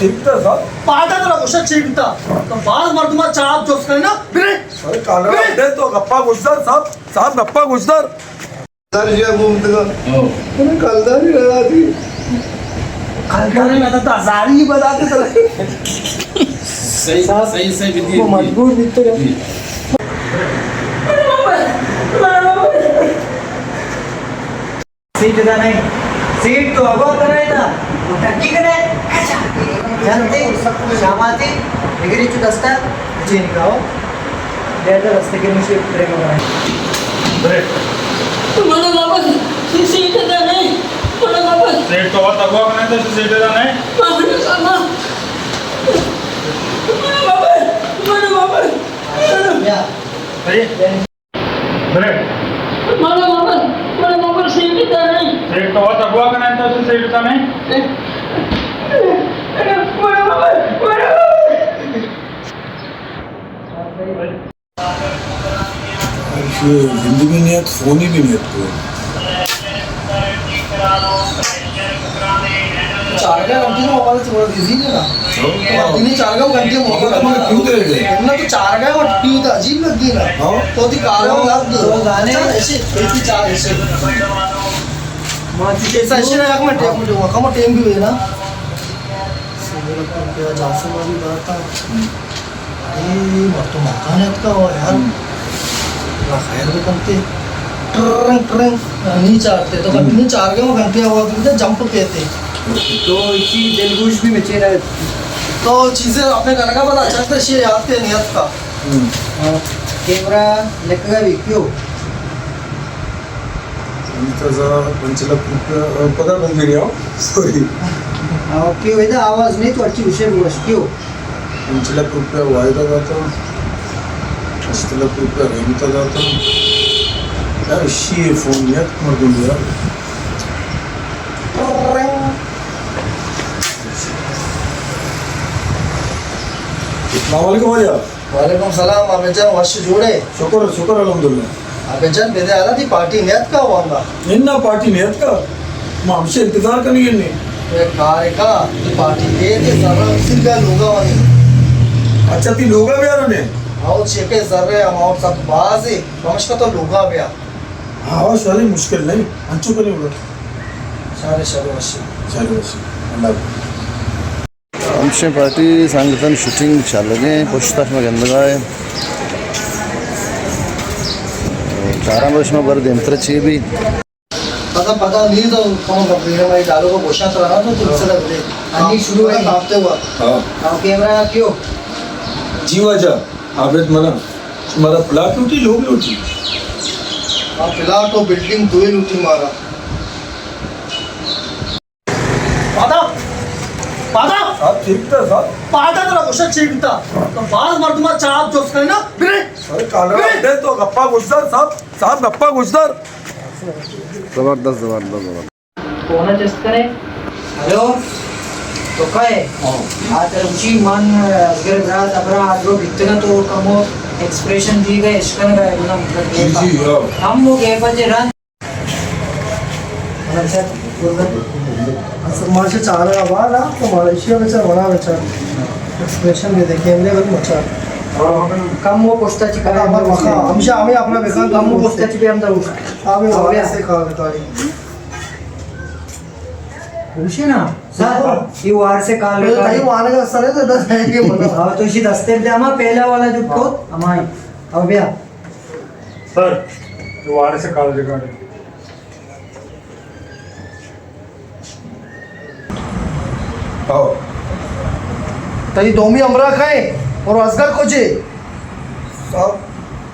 چیک تا صاحب۔ پادا ترا گوشا چیک تا۔ تو باز مردما چاپ جوس کرے نا، برے۔ ارے کالرا برے۔ دے تو گپا گوشدار صاحب، صاحب گپا گوشدار۔ سر جی گھوم تگا۔ ہاں۔ تمہیں کلداری لگا دی۔ کلداری لگا تو ہزاری ہی بتا دے ترا۔ صحیح، صاحب، صحیح، صحیح، بدی، وہ بدی۔ مجبور بیتے گا۔ جی۔ سیٹ دا نہیں۔ سیٹ تو ہوا کرائے تھا۔ ٹکی کرائے۔ جانتے، شاماتے، بگری چو دستا، چین کاؤ۔ بہتر رستے کے مجھے بریک بنائے۔ بریک۔ مانا بابا، سی-، سیٹ دا نہیں۔ مانا بابا۔ سیٹ تو ہوا تک ہوا کرائے تھا، سیٹ دا نہیں۔ مانا بابا۔ مانا بابا، مانا بابا۔ یا۔ صحیح۔ بریک۔ مانا بابا، مانا بابا، سیٹ دا نہیں۔ سیٹ تو ہوا تک ہوا کرائے تھا، سیٹ دا نہیں۔ مانا بابا، مانا بابا۔ زندگی نیت، فونی بھی نیت کو۔ چارگا گھنٹی نا موبائل سے بڑا بزی ہے نا۔ ہاں۔ تو دن چارگا گھنٹی موبائل وہ تو کیوں دے رہے؟ نہ تو چارگا گھنٹی ہوتا عجیب لگ گئی نا۔ ہاں۔ تو دی کارا لگ گئی۔ تو گانے اچھا، ایسے، ایسے چار ایسے۔ ایسا ایسے نا، ایک منٹ، ایک منٹ، وہ کم ٹائم بھی ہے نا۔ سیدھے لگتا ہے، جاسم والی بات ہے۔ اے، مردم مکان اتکا ہوا یار۔ ہم۔ اللہ خیر بکنتے۔ ٹرنگ، ٹرنگ، نہیں چارتے تو ہم۔ کنٹینیو چار گئے، وہ گھنٹے ہوا تو جمپ کہتے۔ تو اسی دلگوش بھی مچے رہے۔ تو چیزیں اپنے گھر کا پتا چلتا، شے یاد کے نیت کا۔ ہم۔ ہاں، کیمرہ لکھ گا بھی کیوں؟ انتظار پنچ لکھ روپیہ، پتہ بند کری آؤ، سوری۔ ہاں، کیوں ادھر آواز نہیں تو اچھی اسے بوش کیوں؟ پنچ لکھ روپیہ واعدہ داتا، ہشت لکھ روپیہ رحمتا داتا۔ یار، اشی فون نیت مردم یار۔ السلام علیکم واجہ۔ وعلیکم سلام، عابد جان، وش جوڑے؟ شکر، شکر الحمدللہ۔ عابد جان، بیدے حالا تئی پارٹی نیت کا وانگا؟ اناں پارٹی نیت کا، ما ہمشے انتظار کنگی نے۔ تو ایک کار کا، تئی پارٹی دے دے، سر سر کا لوگا وانی۔ اچھا، تئی لوگا بیارنے؟ ہاں، چیکے سر اماؤنٹ سک باز ہے، پمشکا تو لوگا بیا۔ ہاں، شری مشکل نہیں، انچو کنی ہوگا۔ شارے، شارے وشی۔ شارے وشی۔ اللہ حافظ۔ ہمشیں پارٹی سنگتن شوٹنگ چلگیں، پشت اش ما گندگا ہے۔ چاراں بش ما بر دیمتر چی بھی۔ پتا، پتا نہیں تو کون کپڑے میں ڈالو کو گوشا ترا تو تم سے لگ دے۔ انی شروع ہے۔ کاپتے ہوا۔ ہاں۔ ہاں، کیمرہ کیوں؟ جی واجہ، عابد منا۔ شمارا پلاٹ لوٹی، لوگ لوٹی؟ ہاں، پلاٹ و بلڈنگ دوئے لوٹی مارا۔ پادا! پادا! صاحب، چیک تا، صاحب۔ پادا ترا گوشا چیک تا۔ تو باز مردما چاپ جوس کرے نا، برے۔ ارے کالرا برے۔ دے تو گپا گوشدار، صاحب۔ صاحب، گپا گوشدار۔ زبردست، زبردست، زبردست۔ فون چست کرے۔ ہلو، تو کئے؟ ہاں۔ آ ترا گوشی من اصغر برات ابرا آدرو بیتگا تو کمو ایکسپریشن دی گئے، اشکن گئے، مطلب، جی، جی، ہاں۔ کمو گیپا چے رند۔ اصل ماشا چارا آواز آ، تو ماشا بچار، ونا بچار۔ ایکسپریشن دے دے، کیمرے بند بچار۔ کم وہ پشتا چکا ہمار مخا، ہمیشہ ہمیں اپنا بکن، کم وہ پشتا چکا ہم تو۔ ہمیں وارث سے کال ریکارڈنگ۔ گوشے نا، سر، یہ وارث سے کال ریکارڈنگ۔ وارث سے کال ریکارڈنگ۔ ہاں، تو اسی دستے دے، ہمارا پہلا والا جو ہاں۔ کوت، ہماری۔ اب بیا۔ سر، یہ وارث سے کال ریکارڈنگ۔ آؤ۔ تئی دومی ہمراہ کئے اور اصغر کجے؟ صاحب،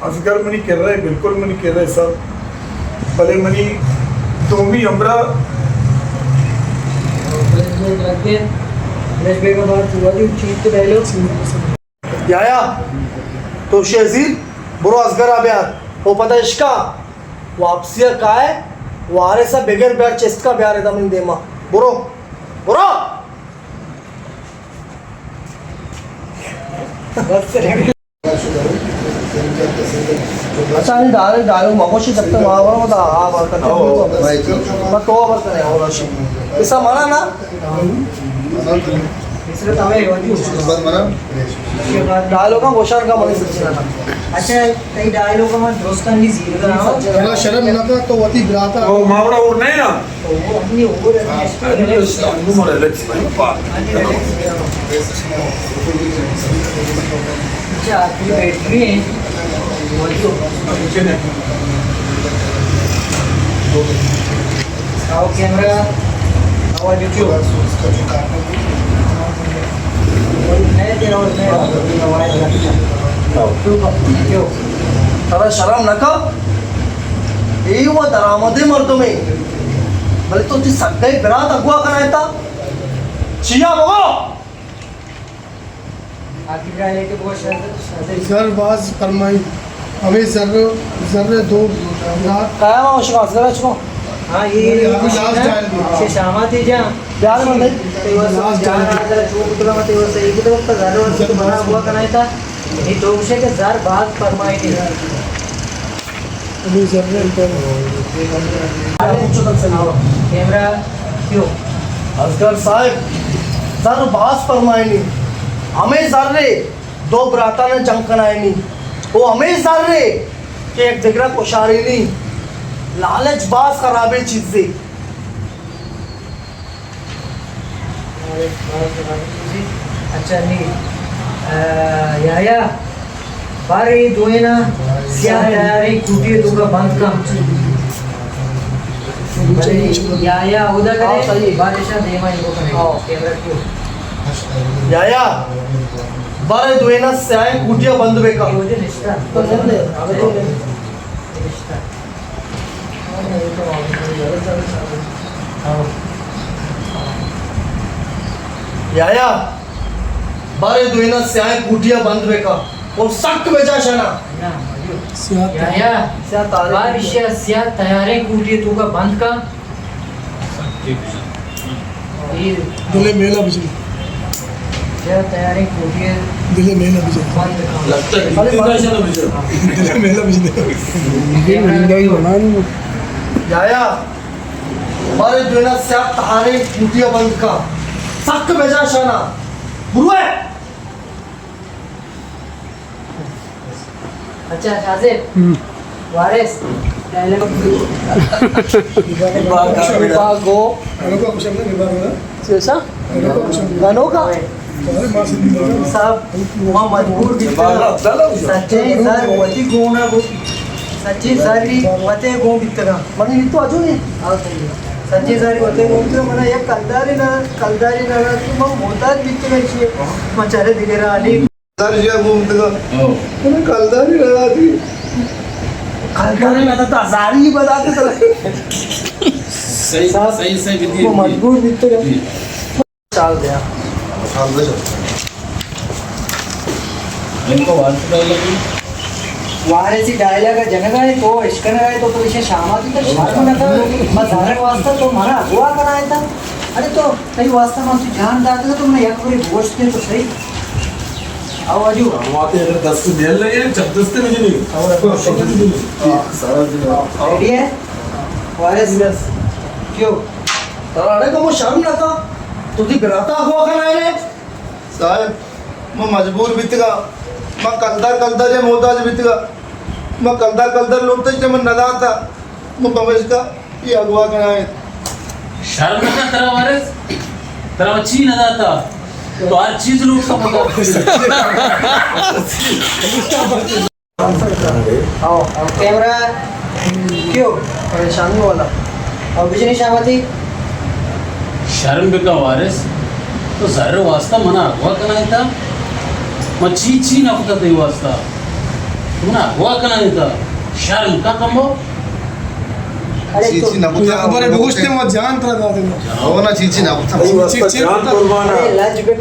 اصغر منی کرا ہے، بالکل منی کرا ہے صاحب، بلے منی دومی ہمراہ۔ یایا، تو شے زیر، برو اصغر ءَ بیار۔ او پدا اشکا واپسی ءَ کائے، وارث ءَ بگر بیار، چست کا بیار ادا منی دیما۔ برو، برو۔ اچھا، نہیں، ڈالو، ڈالو، مگوشی جب تک وہاں، وہاں، وہاں، آ، بات کرتے ہیں۔ او، بھائی، تو۔ بس تو بات کرے، اور اسا مانا نا۔ ہاں۔ ہاں۔ بس منا۔ ڈائیلاگ ہم ہوشیار کا منی سچنا۔ اچھا، تئی ڈائیلاگ ہم درستاں نہیں زیر کا۔ ترا شرم نہ کا تو وتی براتا۔ او ماوڑا اور نہیں نا۔ او اپنی اور اپنی اس کو انو مر الیکس بھائی پا۔ اچھا، آپ کی بیٹری ہے۔ آؤ کیمرہ، آواز اچھو۔ ترا شرم نہ کا؟ اے و درآمدیں مردمے، بلے تو تی سگئے برات اگوا کنائینتا؟ چیا بگو؟ زر باز پرمائی، ہمے زر، زر دو۔ قیام ہو شما، زر چکو۔ ہاں، یہ ابھی لاسٹ ٹائم۔ شاماتی جان۔ بیار من دے۔ Last time. چوک تو مت، وہ صحیح تو بنا ہوا کنائینتا۔ یہ تو اسے کہ زر باز پرمائی نہیں۔ اصغر صاحب، زر باز پرمائینی، ہمے زر ء دو براتاں جنگ کنائینی، او ہمے زر ء کہ یک دگرا کشارینی۔ لالچ باز خرابیں چیزے۔ اچھا، نی، آ، یحییٰ، بار اے دوئیناں سیاہ تیاریں کوٹی ء توکا بند کن۔ بلے یحییٰ اودا کرے، بار ایشاں دیما ایگو کرے۔ کیمرہ کیو؟ یحییٰ، بار اے دوئیناں سیاہیں کوٹی ء بند بکن۔ یحییٰ، بار اے دوئیناں سیاہیں کوٹی ء بند بکن اور سک بجا شنا۔ یحییٰ، سیاہ تیار۔ بار ایشی ء سیاہ تیاریں کوٹی ء توکا بند کن۔ دل ء میل ء بجن۔ دل ء میل ء بجن۔ دل ء میل ء بجن۔ یحییٰ، بارے دوئیناں سیاہ تہاریں کوٹی ء بند کن۔ سک بجا شانا۔ بروئے۔ اچھا، شازیب۔ ہم۔ وارث۔ باگو۔ چیسا؟ گنوکا؟ صاحب، ما مجبور بیتگاں۔ سچیں زر وتی گونا بو۔ سچیں زر وتے گون بیتگاں۔ من تو اجو نہیں۔ سچیں زر وتے گون بیتگاں۔ من یک کلدارے نہ، کلدارے نہ، من محتاج بیتگاں چیئے۔ من چرے دگرانی۔ ہزار روپیہ گون تگا۔ ہاں۔ تمہیں کلداری لگا دی۔ کلداری میں تو ہزاری نہیں بتا دے ترا۔ صحیح، صاحب، صحیح، صحیح، بدی، وہ بدی۔ مجبور بیتے گا۔ جی۔ چال دیا۔ چال دے۔ ان کو وانت کر لگی۔ وارثی ڈائلاگ جنگا ہے تو، اشکنگا ہے تو، تو اسے شاماتی تو شرم نہ کر۔ بس ہر واسطہ تو منا اغوا کرائے تھا۔ ارے تو تئی واسطہ من تو جان داتگ تو من یک بری گوشت دے تو صحیح۔ آؤ آجو۔ ہماتے اگر دست میل لگے، چپ دست میں جنی۔ اور سارا دن۔ ریڈی ہے؟ وارث۔ یس۔ کیوں؟ ترا اڑے کو شرم نہ تھا؟ تو دی براتا اغوا کھنا ہے نے؟ صاحب، من مجبور بیتگا۔ من کلدار کلدار یا محتاج بیتگا۔ من کلدار کلدار لوٹتے کہ من نہ داتا۔ من پمیشکا یہ اغوا کنائینت۔ شرم نہ کن ترا وارث؟ ترا چی نہ داتا؟ تو ہر چیز لوٹ سکتا۔ آؤ، آؤ، کیمرہ کیوں؟ پریشانی والا۔ آؤ، بجنی شامتی۔ شرم بکا وارث، تو زر واسطہ منا اغوا کنائینتا؟ من چی چی نہ کتا تئی واسطہ؟ تو منا اغوا کنائینتا؟ شرم کا کمو؟ ارے چی تو چی نہ کتا؟ یک بارے بگوشتے، ما جان ترا داتے۔ او نا، چی چی نہ کتا۔ تئی واسطہ چی چی جان نہ کتا؟ قربان۔ ارے لج بے